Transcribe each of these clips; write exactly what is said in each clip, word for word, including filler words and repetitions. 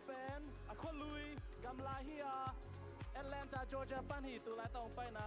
Pen a khualui gamla hi a, Atlanta, Georgia pan hi, tu laitah hong paina.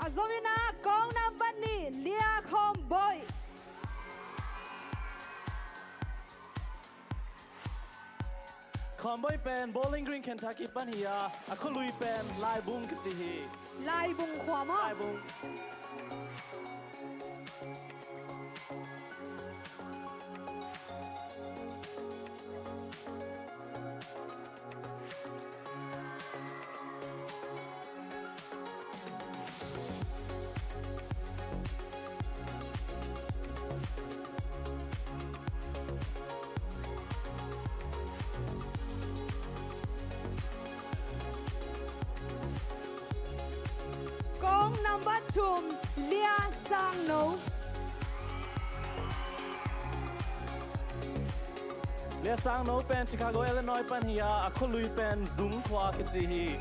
A zom in ah kong nambat nih, Lia Khawmboi. Khawmboi pen Bowling Green, Kentucky pan hi a, a khualui pen Laibung kici hi. Laibung khua maw? Laibung. Kong nambat thum, Lia Sangno. Lia Sangno pen Chicago, Illinois pan hi a, a khualui pen Zung khua kici hi.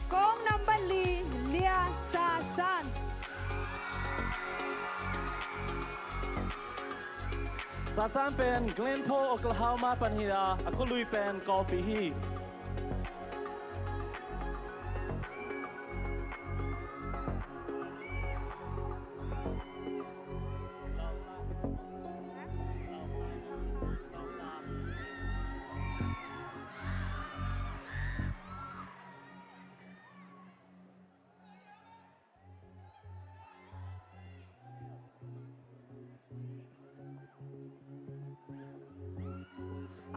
Kong nambat li, Lia Sasan. Sasan pen Glenpool, Oklahoma pan hi a, a khualui pen Kawlpi hi.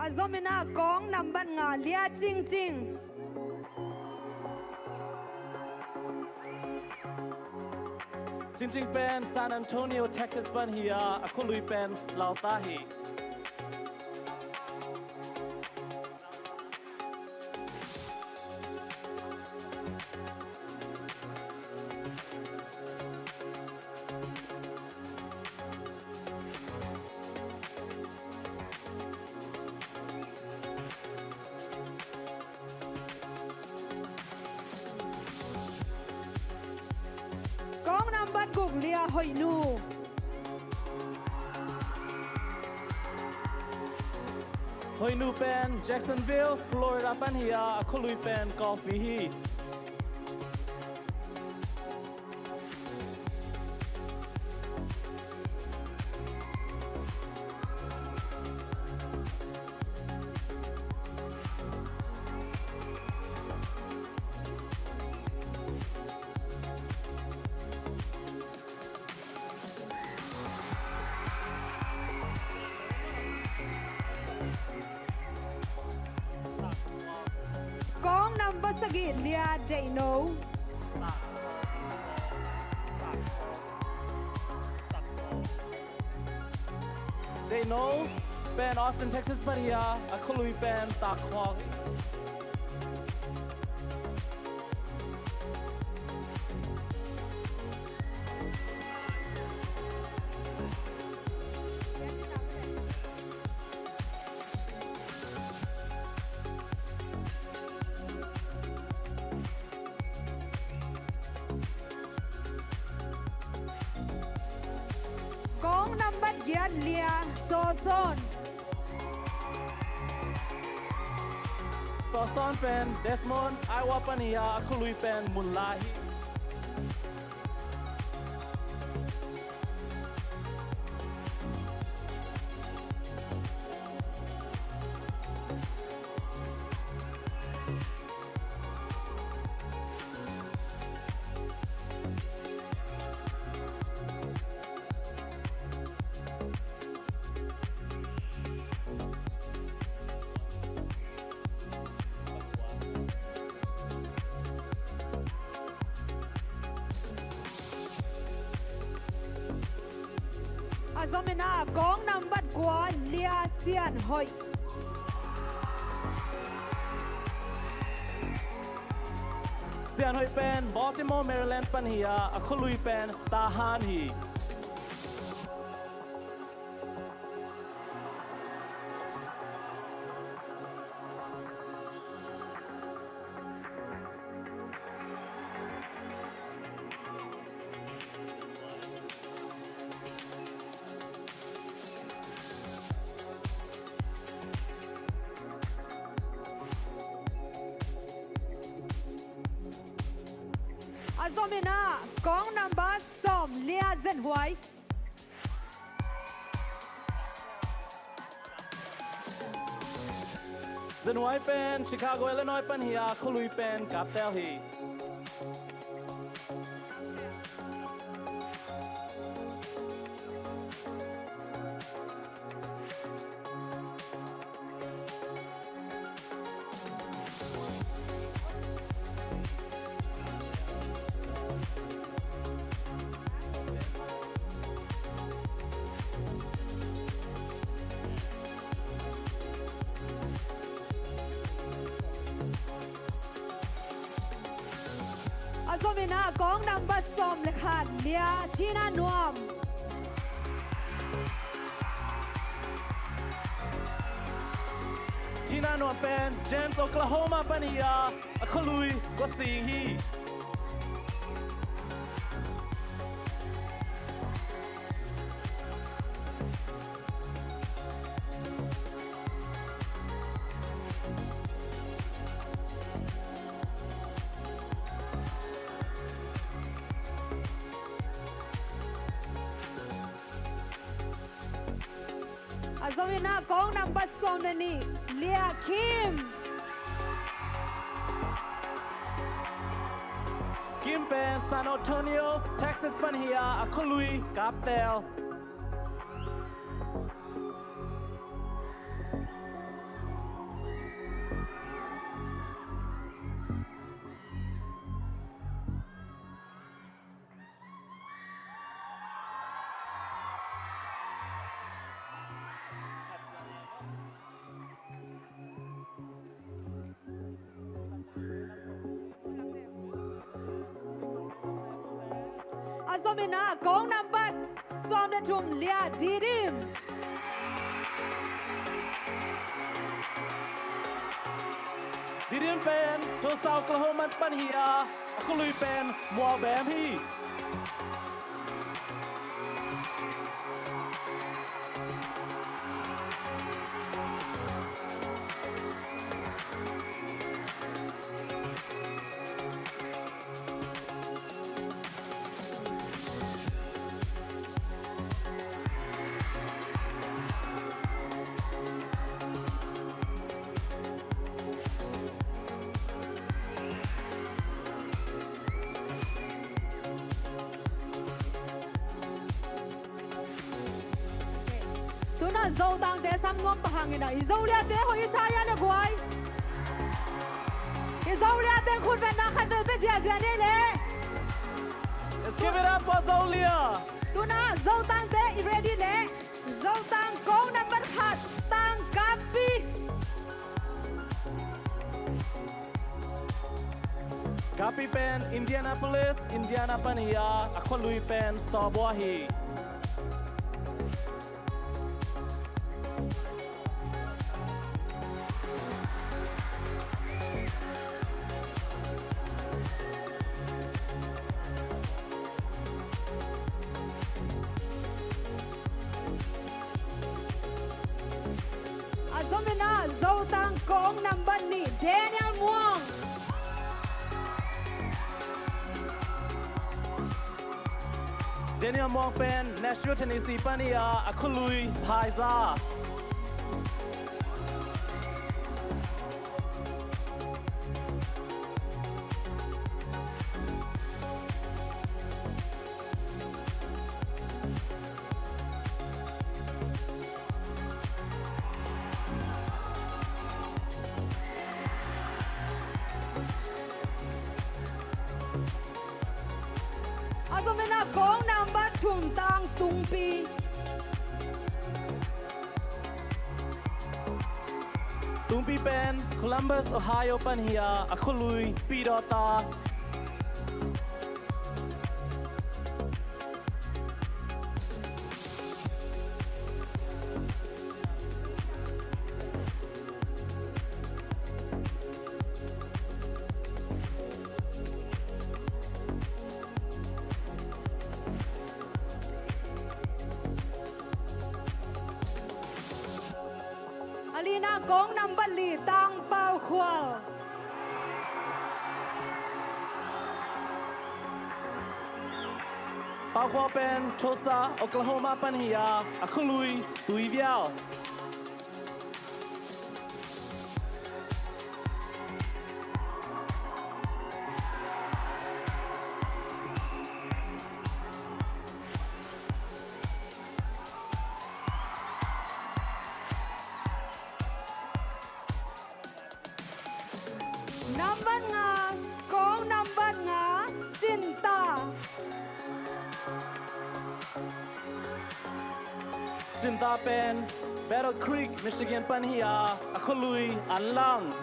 A zom in ah kong nambat nga, Lia Cingcing. Cingcing pen San Antonio, Texas pan hi a, a khualui pen Lauta hi. Kong nambat guk, Lia Hoihnu. Hoihnu pen Jacksonville, Florida pan hi a, a khualui pen Kawlpi hi. Kong nambat sagih, Lia Deihno. Deihno pen Austin, Texas pan hi a, a khualui pen Takkhawk. Kong nambat giat, Lia Sawsawn. Sawsawn pen Des Moines, Iowa pan hi a, a khualui pen Munla hi. A zom in ah kong nambat kua, Lia Sian Hoih. Sian Hoih pen Baltimore, Maryland pan hi a, a khualui pen Tahan hi. A zom in ah kong nambat sawm, Lia Zen Huai. Zen Huai pen Chicago, Illinois pan hi a, khualui pen Kaptel hi. A zom in ah kong nambat sawm le khat, Lia Thina Nuam. Thina Nuam pen James, Oklahoma pan hi a, a khualui Guasing hi. A zom in ah kong nambat sawm le nih, Lia Kim. Kim pen San Antonio, Texas pan hi a, a khualui Kaptel. A zom in ah kong nambat sawm le thum, Lia Didim. Didim pen Tulsa, Oklahoma pan hi a, a khualui pen Mualbem hi. Tu-in ah Zotangte sam nuam pah hang in ah, i Zoliate hoih i sa hia le guai? I Zoliate khutbetna khat bel pia ziahziah ni le. Let's give it up for Zolia. Tu-in ah Zotangte i ready le. Zotang kong nambat khat, Tang Kapi. Kapi pen Indianapolis, Indiana pan hi a, a khualui pen Sawbua hi. A zom in ah Zotang kong nambat nih, Daniel Muang. Daniel Muang pen Nashville, Tennessee pan hi a, a khualui Phaiza. A zom in ah kong nambat thum, Tang Tungpi. Tungpi pen Columbus, Ohio pan hi a, a khualui Pidawta. A lina kong nambat li Tang Pau Khual. Pau Khual pen Tulsa, Oklahoma pan hi a, a khualui Tuivial. Nambat nga, kong nambat nga, Cinta. Cinta pen Battle Creek, Michigan pan hi a, a khualui Anlang.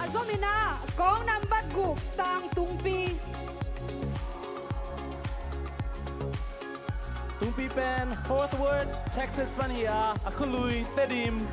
A zom in ah kong nambat guk Tangtungpi. Tungpi pen Fort Worth, Texas pan hi a, a khualui Tedim.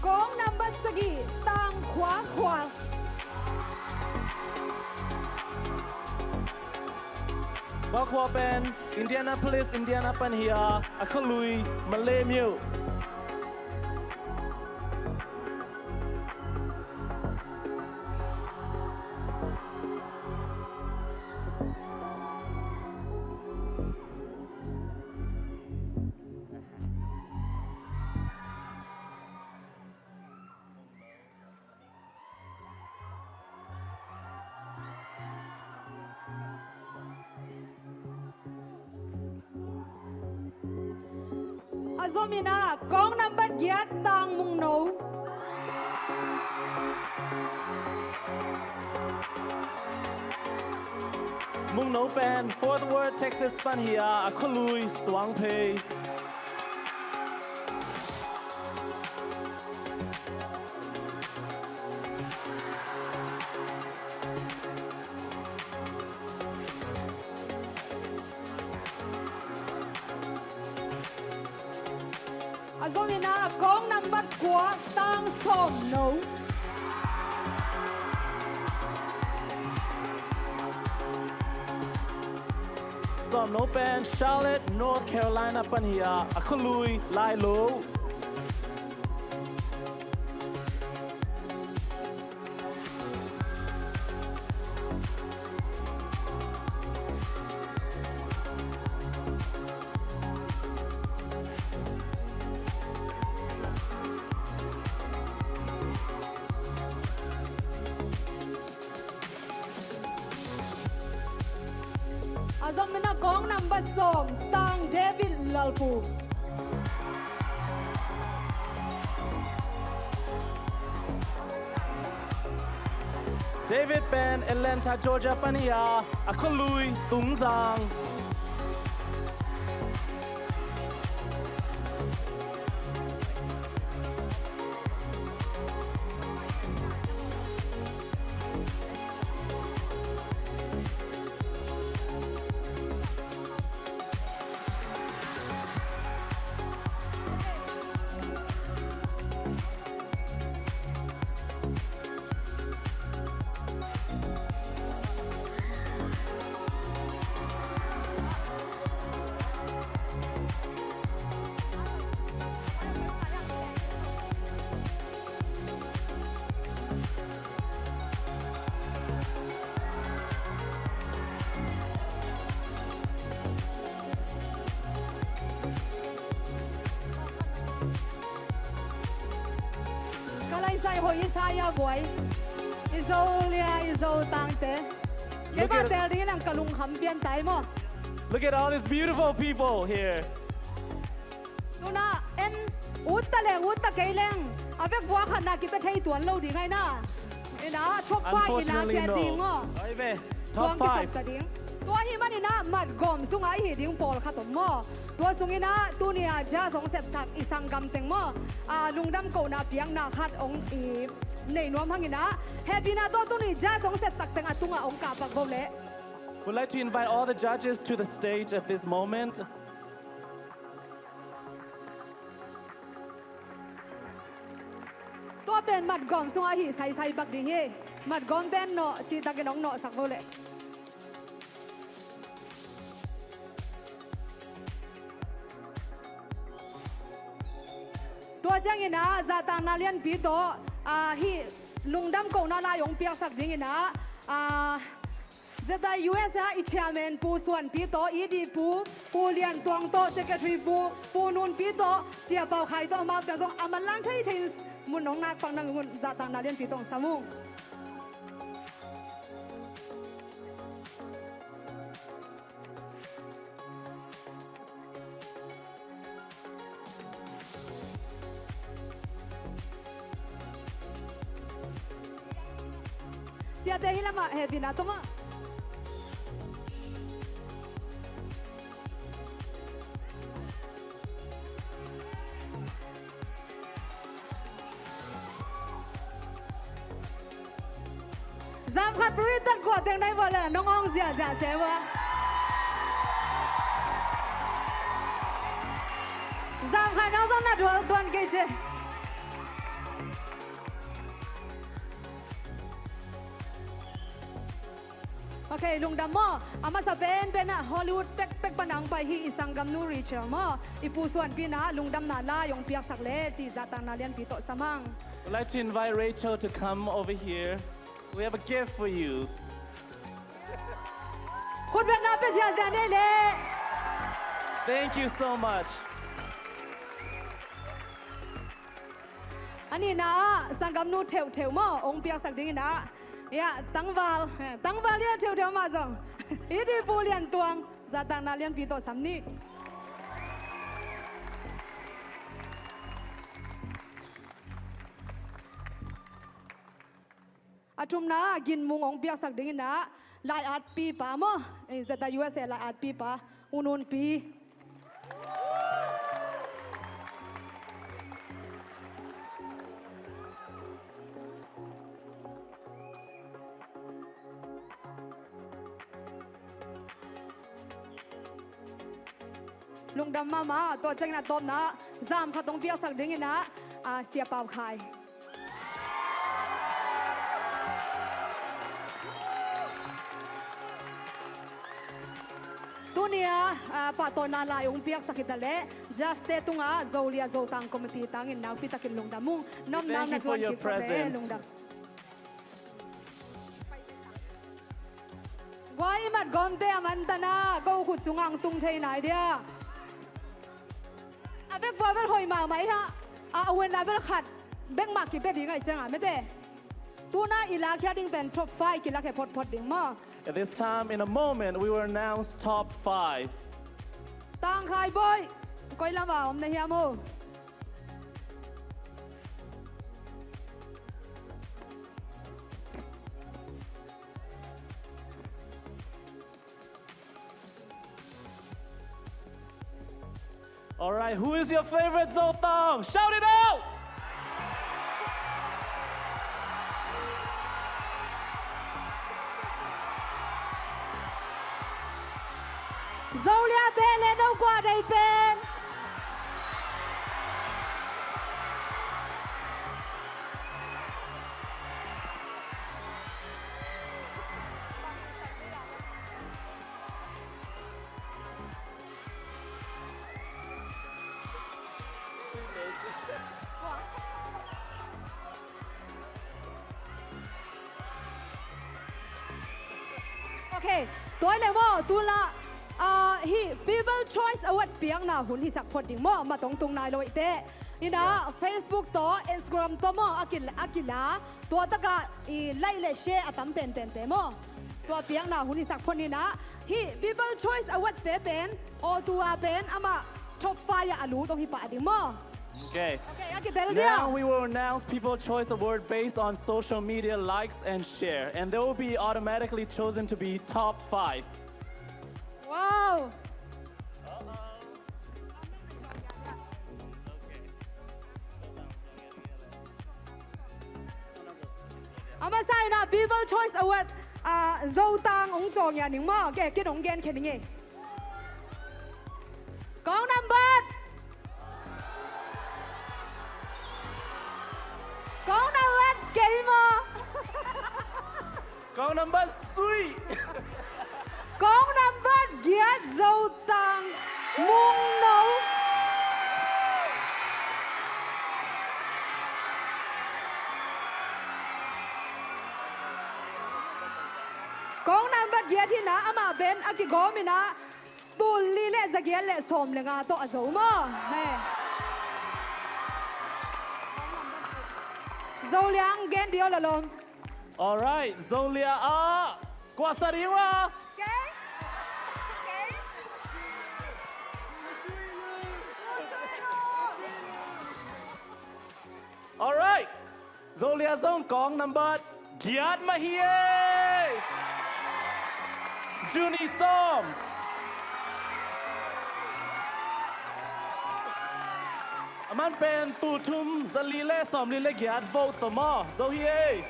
Kong nambat sagih Tangkhua khua. Khuakhua pen Indianapolis, Indiana pan hi a, a khualui Malay Myo. A zom in ah kong nambat giat Tangmungno. Mungno pen Fort Worth, Texas pan hi a, a khualui Suangphei. A zom in ah kong nambat kua Tangsawmno. Sawmno pen Charlotte, North Carolina pan hi a, a khualui Lailo. A zom in ah kong nambat sawm Tang David Lalpu. David pen Atlanta, Georgia pan hi a, a khualui Tungzang. Sai hoih i sa ia guai. I Zolia, i Zotangte. Kei bang tel ding in ang ka lungkham pian tai maw. Look at all these beautiful people here. Tuna en ut ta leng, ut ta kei leng, a vek vua khatna kipia thei tuan lo ding ai na. Ina top five ina kia ding maw. Ai ve. Top five. Tua hi man ina mat gawm sunga i hi ding pawl khat om maw. Tua sung ina tuni a judge hong sepsak i sanggam teng maw, a lungdam kohna piakna khat hong i nei nuam hang ina, hehpihna tawh tuni judge hong sepsak teng a tunga hong kahpak vo leh. Would like to invite all the judges to the stage at this moment. Tua pen mat gawm sunga hi saisai bak ding hi. Mat gawm ten nawh cih takin hong nawhsak vo leh. Tua ciangin ah zahtakna lianpi tawh, ah, hih lungdam kohna lai hong piaksak dingin ah, ah, Zeta U S A i chairman Pu Suanpi tawh, E D Pu, Pu Lian Tuang tawh, secretary Pu, Pu Nunpi tawh, Sia Pau Khai tawh, amau teng zong a manlang thei thei in mun hong nak pang nang un zahtakna lianpi tawh hong sam ung. Siate hih lamah hehpihna tawh mah. Zam khat puritat kua teng nai vawh le nong awng ziahziah se vua. Zam khat nong zong na dual tuan kei ci. Ok, lungdam maw. A masa penpen ah Hollywood pekpek pan a hong pai hi i sanggamnu Rachel maw. I Pu Suanpi in ah lungdamna lai hong piaksak leh ci zahtakna lianpi tawh sam hang. We'd like to invite Rachel to come over here. We have a gift for you. Khutbetna pia ziahziah nei leh. Thank you so much. A nihna ah sanggamnu theuhtheuh maw hong piaksak dingin ah, ia, tangval, eh, tangval ia theuhtheuh mah zong, i di Pu Lian Tuang, zahtakna lianpi tawh sam ni. A thumna ah Gin Mung hong piaksak dingin ah, lai-at pipa maw, eh, Zeta U S A lai-at pipa, U Nunpi. Lungdam mahmah. Tua ciangin a tawpna ah zam khat hong piaksak dingin ah, ah, Sia Pau Khai. Tuni a, ah, pahtawina lai hong piaksak hi ta leh, judge-te tungah Zolia Zotang Committee tangin nakpi takin lungdam ung. Nopna na zuan kik kawm e, lungdam. Guai, i mat gawmte a man ta na, ko khut sungah hong tung thei nai dia. A bek vua bel hoih mahmah i hia, a, a win a bel khat bek mah kipia ding ahih ciangin mete. Tuna i lakhia ding pen top five kilakhia photphot ding maw. At this time, in a moment, we will announce top five. Tangkhai Bawi, koi lamah om na hiam uh? Alright, who is your favorite Zotong? Shout it out! Zolia te le no kua dei pen. Ok, tua le maw, tu la, ah, hi People Choice Award piakna hun hisak phot ding maw, matong tung nai lo i te. Inah, Facebook tawh, Instagram tawh maw, a ki, a kila, tua takah i like le share a tam penpente maw. Tua piakna hun i sak phot inah, hih People Choice Award te pen, aw tua pen, amah top five ah a lut hong hi pah ding maw. Okay. Okay, a kitel dia. Now we will announce People Choice Award based on social media likes and share, and they will be automatically chosen to be top five. Wow. A masa inah People Choice Award, ah, Zotang hong cawng ia ning maw. Okay, ken hong gen khe ning ei. Kong nambat. Kong nambat kei maw. Kong nambat sui. Kong nambat giat Zotang Mungno. Kong nambat giat hi inah amah pen a kigawm inah tul li le za giat le sawm le nga tawh a zo maw. He. Zo liang gen dih aw la lawm. Alright, Zolia ah, kua sa ding uh a? Alright, Zolia zong kong nambat giat mah hi ei. Juni sawm. A man pen tul thum za li le sawm li le giat vote tawh maw, zo hi ei.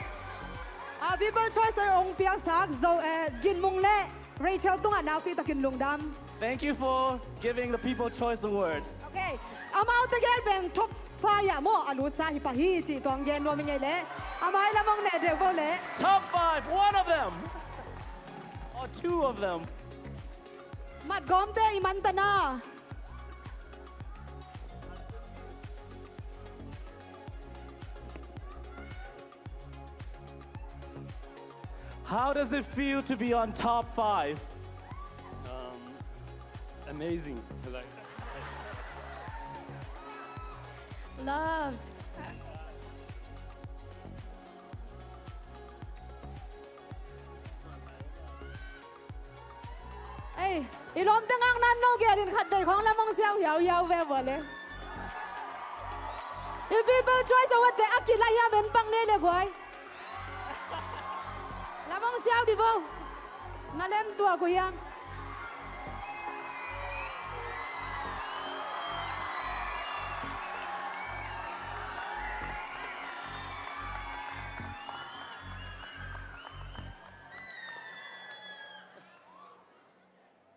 A People Choice Award hong piaksak Zo, eh, Gin Mung le Rachel tungah nakpi takin lungdam. Thank you for giving the People Choice Award. Okay. Amaute gel beng top five ah maw a lutsa hi pah hi cih tuang gen nuam i ngei leh. A mai lam hong neh deuh vo leh. Top five, one of them. Or two of them. Matgawmte i man ta na. How does it feel to be on top five? Um, amazing. Like, loved. Ei, i lawmte ngak nan no gel in khat vei khawng lam hong siau hiauhiau ve vua le. I People Choice Award te a kilah hiam en pang nei le guai. Lam hong siau dih vo. Na lem tuak uh hiam.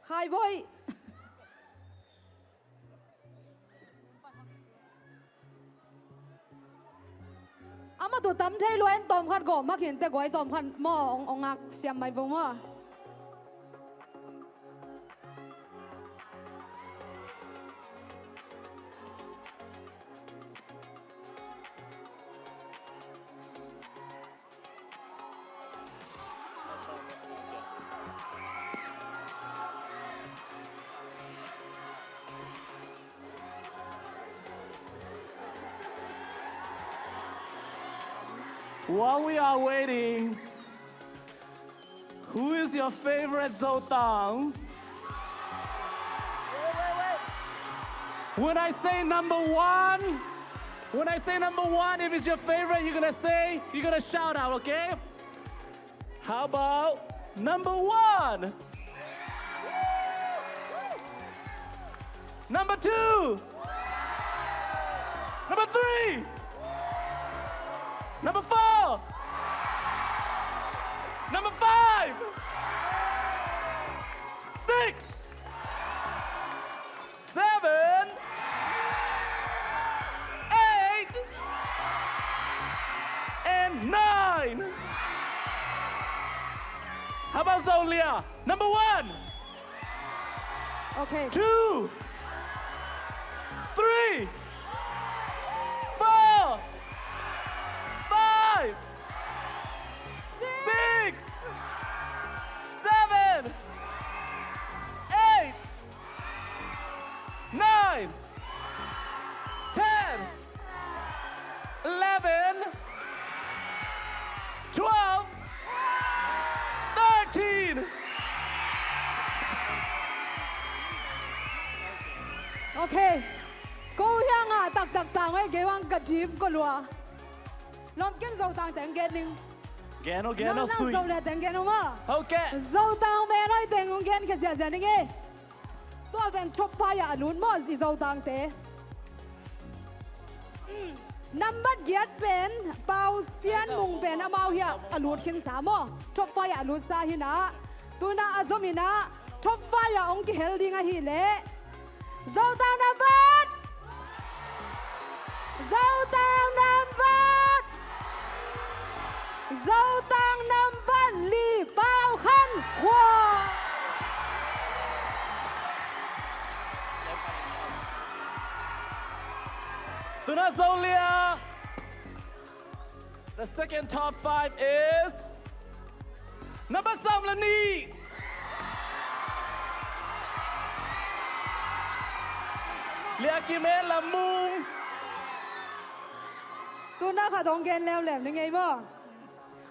Khai boih. Amah tu tam thei lua en tawm khat gawm hak hinte guai tawm khat maw ong, ong ngak siam mai bo maw. While we are waiting, who is your favorite Zotang? When I say number one, when I say number one, if it's your favorite, you're gonna say, you're gonna shout out, okay? How about number one? Number two? Number three? Number four? Number five? Six? Seven, eight, and nine. How about Zolia? Number one. Okay. Two, three, four, five, six, seven, eight, nine, ten, Hei, ko hiang a taktak tang ei, kei bang ka dim ko lua. Lawm ken Zotang teng gen ning. Gen o, gen o, nang, nang sui. Zolia teng gen o maw. Okay. Zotang mel hoih teng gen khia ziazia ning ei. Tua pen top five ah a lut maw, i Zotangte. Mm. Nambat giat pen Pau Sian Mung pen amau hiah a lut khinsa maw. Top five ah a lutsa hi na. Tuna a zom in a top five ah hong kihel ding ahih leh Zotang nambat, Zotang nambat, Zotang nambat li, Pau Khan Khua. Tuna Zolia. The second top five is number sawm le nih. Lia Kim E Lam Mung. Tuna khat hong gen leuleu ning ei maw.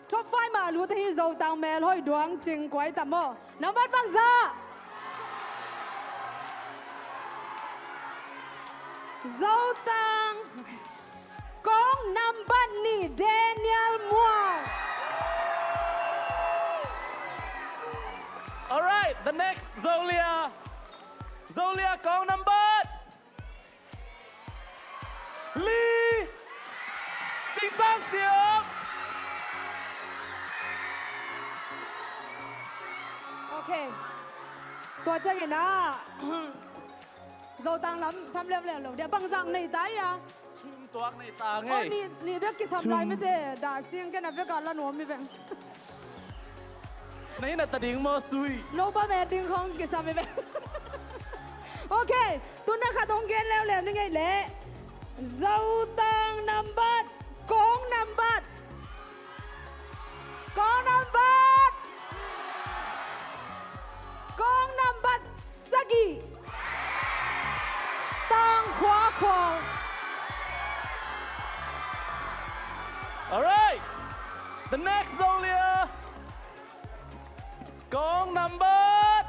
Top five mah a lut hi Zotang mel hoih duang cing kuai tam maw. Nambat bangzah. Zotang. Kong nambat nih Daniel Muang. Alright, the next Zolia. Zolia kong nambat li, Sing Sang Siam. Okay. Tua ciangin ah Zotang lam sam leuleu lo dia, bangzah nei ta ia. Thum tuak nei ta ngei. Oh, nih, nih bek kisam lai mite, dah sing ken a bek a la nuam mi beng. Nei na ta ding maw sui. No ba me ding khong kisam mi beng. Okay, tuna khat hong gen leuleu ning ei leh. Zotang nambat, kong nambat. Kong nambat. Kong nambat sagih. Tang Khua Khua. Alright. The next Zolia. Kong nambat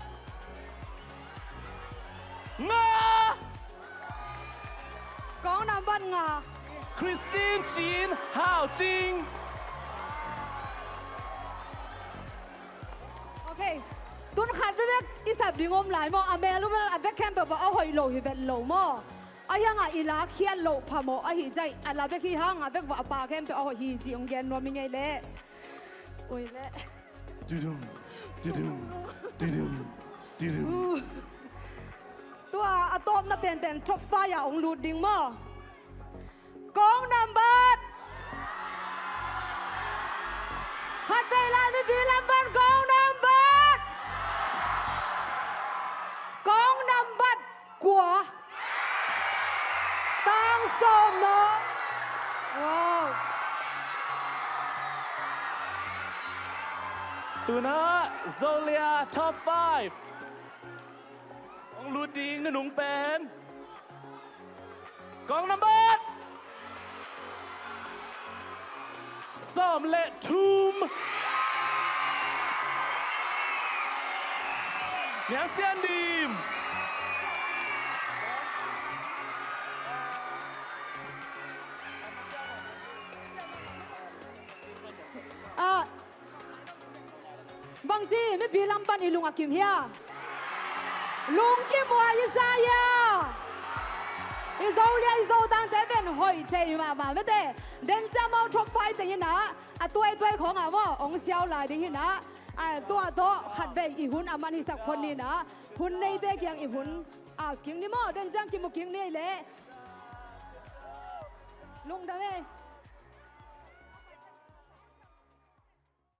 nga. Kong nambat nga. Christine Chin Hau Ching. Okay. Tun khat bek i sap ding om lai maw. A mel uh bel a bek khempeuh bang a hoih lo hi vet lo maw. A hiang a i lak khiat loh phamawh ahi zaih a la bek hi hang a bek bang a pa khempeuh a hoih hi ci hong gen nuam i ngei leh. Ui leh. Tudum, tudum, tudum, tudum. Uh. Tua a tawpna penpen top five ah hong lut ding maw? Kong nambat. Khat vei lai mipi lampan kong nambat. Kong nambat kua. Tang sawm no. Wow. Tuna Zolia top five. Hong lut ding nunung pen kong nambat sawm le thum. Niang Sian Dim. Ah, bangci mipi lampan i lung a kim hia? Lungkim uh a i sa hia? I Zolia i Zotangte pen hoih thei mahmah mete. Den ciang mau top five teng hi na, a tuaituai khawng ah maw hong siau lai ding hi na. A tua tawh khat vei i hun a man hisak phot ni na. Hun neite kiang i hun ap kik ni maw. Den ciang kimu kik ni leh. Lungdam e.